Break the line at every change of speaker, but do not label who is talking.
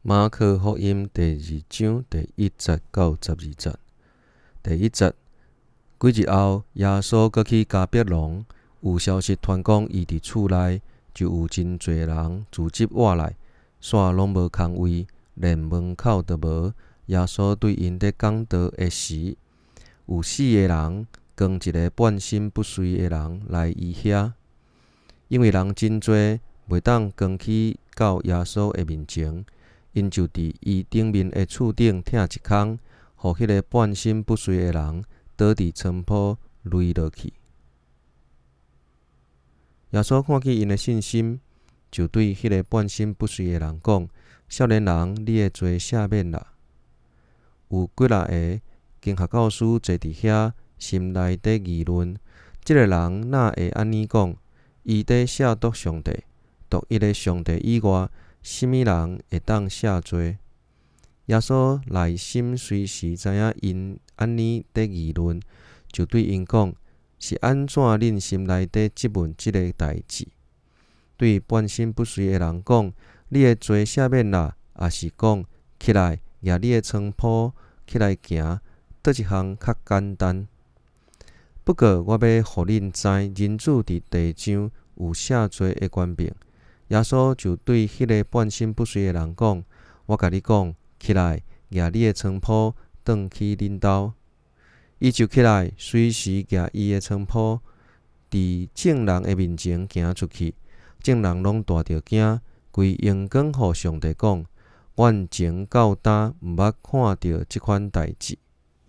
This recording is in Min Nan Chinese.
馬可福音第二章第一節到十二節。第一節，幾日後，耶穌閣去迦百農，有消息傳講伊佇厝內，就有真濟人聚集倚來，煞攏無空位，連門口都無。耶穌對𪜶咧講道的時，有四个人扛一个半身不遂的人來伊遐，因為人真濟，袂當扛去到耶穌的面前。𪜶就佇伊頂面的厝頂拆一空，予彼个半身不遂的人倒佇床鋪羸落去。耶穌看見𪜶的信心，就對彼个半身不遂的人講：少年人，你的罪赦免啦。有幾若个經學教師坐佇遐，心內底議論：這个人哪會按呢講？伊佇褻瀆上帝，獨一个上帝以外，啥物人會當赦罪？耶穌內心隨時知影𪜶按呢佇議論，就對𪜶講：是按怎恁心內底質問這个代誌？對半身不遂的人講：你的罪赦免啦，抑是講起來，舉你的床鋪起來行，佗一項較簡單？不過我欲予恁知，人子佇地上有赦罪的權柄。耶穌就對彼个半身不遂的人講：我共你講，起來，舉你的床鋪，轉去恁兜。伊就起來，隨時舉伊的床鋪，佇眾人的面前行出去。眾人攏大著驚，規榮光予上帝講：阮從到今毋捌看著這款代誌。